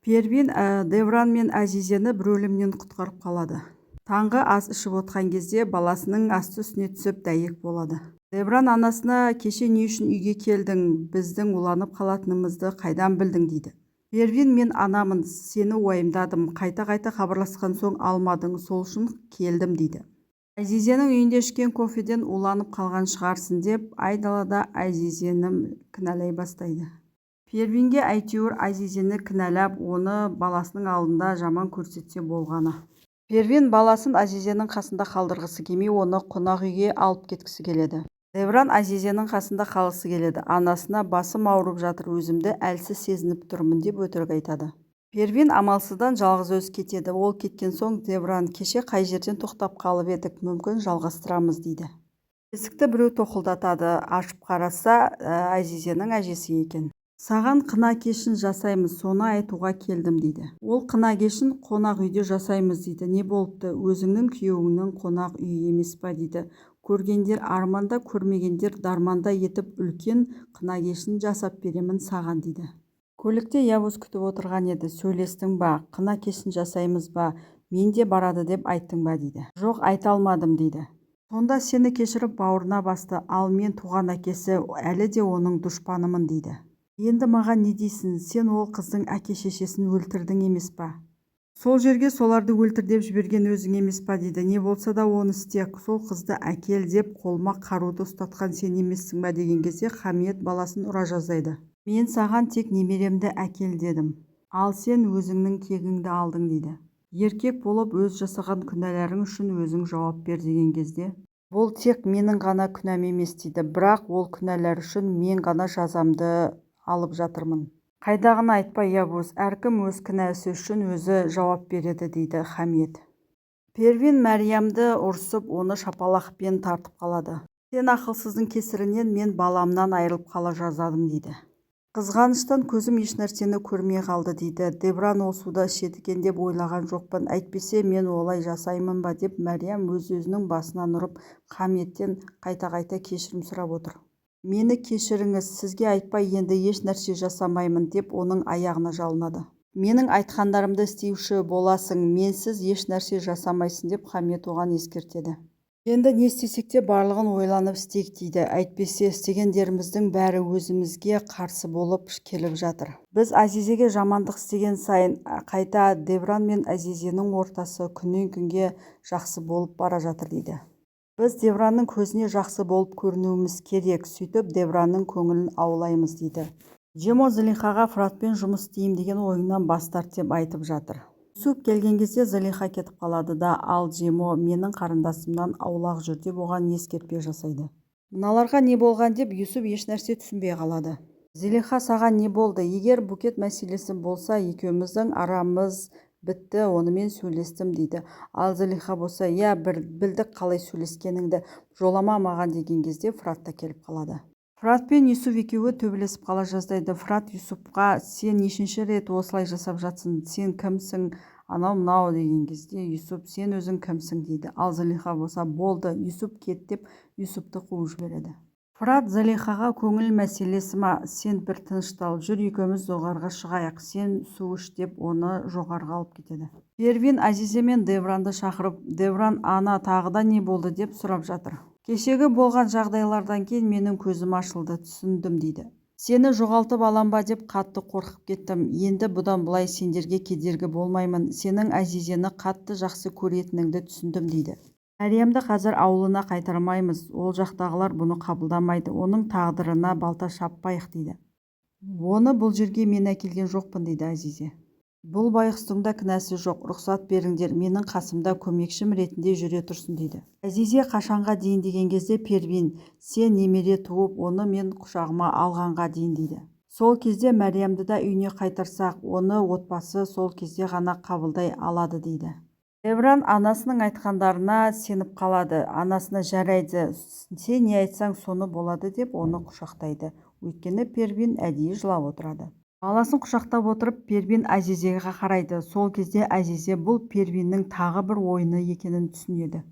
Первин Девран мен Әзизені бір өлімнен құтқарып қалады. Таңғы ас ішіп отқан кезде баласының асты-үстіне түсіп, дәйек болады. Девран анасына: «Кеше не үшін үйге келдің? Біздің уланып қалатынымызды қайдан білдің?» – дейді. Первин: «Мен анамын, сені уайымдадым. Қайта-қайта хабарласқан соң алмадың, сол үшін келдім», – дейді. «Әзизенің үйінде ішкен кофеден уланып қалған шығарсың», – деп айдалада Әзизені кінәлай бастайды. Первинге әйтеуір Әзизені кінәлап, оны баласының алдында жаман көрсетсе болғаны. Первин баласын Әзизенің қасында қалдырғысы келмей, оны қонақ үйге алып кеткісі келеді. Девран Әзизенің қасында қалғысы келеді. Анасына: «Басым ауырып жатыр, өзімді әлсіз сезініп тұрмын», – деп өтірік айтады. Первин амалсыздан жалғыз өзі кетеді. Ол кеткен соң Девран: «Кеше қай жерден тоқтап қалып едік? Мүмкін, жалғастырамыз», – дейді. Есікті біреу тоқылдатады. Ашып қараса, Әзизенің әжесі екен. «Саған қына кешін жасаймыз, соны айтуға келдім», – дейді. «Ол қына кешін қонақ үйде жасаймыз», – дейді. «Не болыпты? Өзіңнің күйеуіңнің қонақ үйі емес па?» – дейді. «Көргендер арманда, көрмегендер дарманда етіп, үлкен қына кешін жасап беремін саған», – дейді. Көлікте Явуз күтіп отырған еді. «Сөйлестің ба? Қына кешін жасаймыз ба? Мен де барады деп айттың ба?» – дейді. «Жоқ, айта алмадым», – дейді. Сонда сені кешіріп, бауырына басты, ал мен, туған әкесі, әлі де оның дұшпанымын, дейді. «Енді маған не дейсің? Сен ол қыздың әке-шешесін өлтірдің емес па? Сол жерге соларды өлтір деп жіберген өзің емес па?» – дейді. «Не болса да, оны істе, сол қызды әкел деп қолыма қаруды ұстатқан сен емессің ба?» – деген кезде Хамиет баласын ұра жаздайды. «Мен саған тек немеремді әкел дедім, ал сен өзіңнің кегіңді алдың», – дейді. «Еркек болып, өз жасаған күнәларың үшін өзің жауап бер», – деген кезде, «Бұл тек менің ғана күнәм емес», – дейді. «Бірақ ол күнәлар үшін мен ғана жазамды алып жатырмын». «Қайдағыны айтпа, Явуз, әркім өз кінәсі үшін өзі жауап береді», – дейді Хамиет. Первин Мәриямды ұрсып, оны шапалақпен тартып қалады. «Сен ақылсыздың кесірінен мен баламнан айырылып қала жаздадым», – дейді. «Қызғаныштан көзім ешнәрсені көрмей қалды», – дейді. «Девран ол суды ішеді екен деп ойлаған жоқпын, әйтпесе мен олай жасаймын ба?» – деп Мәриям өз-өзінің басынан ұрып, Хамиеттен қайта-қайта кешірім сұрап отыр. «Мені кешіріңіз, сізге айтпай енді еш нәрсе жасамаймын», – деп оның аяғына жалынады. «Менің айтқандарымды істеуші боласың, менсіз еш нәрсе жасамайсың», – деп Хамиет оған ескертеді. «Енді не істесек те, барлығын ойланып істейік», – дейді. «Әйтпесе істегендеріміздің бәрі өзімізге қарсы болып келіп жатыр. Біз Әзизеге жамандық істеген сайын, қайта Девран мен Әзизенің ортасы күннен күнге жақсы болып бара жатыр», – дейді. «Біз Девранның көзіне жақсы болып көрінуіміз керек, сөйтіп Девранның көңілін аулаймыз», – дейді. Джемо Зылихаға Фыратпен жұмыс істеймін деген ойыңнан бас тарт деп айтып жатыр. Юсуп келген кезде Зылиха кетіп қалады да, ал Джемо «Менің қарындасымнан аулақ жүр» деп оған ескертпе жасайды. Мыналарға не болған деп Юсуп ешнәрсе түсінбей қалады. «Зылиха, саған не болды? Егер Букет мәселесі болса, екеуміздің арамыз бітті, онымен сөйлестім», – дейді. Ал Зылиха болса: «Иә, білдік қалай сөйлескеніңді, жолама маған», – деген кезде Фырат та келіп қалады. Фырат пен Юсуф екеуі төбелесіп қала жаздайды. Фырат Юсупқа: «Сен нешінші рет осылай жасап жатсың? Сен кімсің?» анау-мынау деген кезде, Юсуп: «Сен өзің кімсің?» – дейді. Ал Зылиха болса: «Болды, Юсуп, кет», – деп Юсупты қуып жібереді. Фырат Зылихаға: «Көңіл мәселесі ма? Сен бір тыныштал, жүр, екеуміз жоғарыға шығайық, сен су іш», – деп оны жоғарыға алып кетеді. Первин Азизе мен Девранды шақырып, Девран: «Ана, тағы да не болды?» – деп сұрап жатыр. «Кешегі болған жағдайлардан кейін менің көзім ашылды, түсіндім», – дейді. «Сені жоғалтып алам ба деп қатты қорқып кеттім. Енді бұдан былай сендерге кедергі болмаймын. Сенің Әзизені қатты жақсы көретініңді түсіндім», – дейді. «Мәриямды қазір ауылына қайтармаймыз, ол жақтағылар бұны қабылдамайды. Оның тағдырына балта шаппайық», – дейді. «Оны бұл жерге мен әкелген жоқпын», – дейді Әзизе. «Бұл байғұстың да кінәсі жоқ. Рұқсат беріңдер, менің қасымда көмекшім ретінде жүре тұрсын», – дейді. Әзизе: «Қашанға дейін?» – деген кезде, Первин: «Сен немере туып, оны мен құшағыма алғанға дейін», – дейді. «Сол кезде Мәриямды да үйіне қайтарсақ, оны отбасы сол кезде ғана қабылдай алады», – дейді. Девран анасының айтқандарына сеніп қалады. Анасына: «Жарайды, сен не айтсаң, соны болады», – деп оны құшақтайды. Өйткені Первин әдейі жылап отырады. Баласын құшақтап отырып, Первин Әзизеге қарайды. Сол кезде Әзизе бұл Первиннің тағы бір ойыны екенін түсінеді.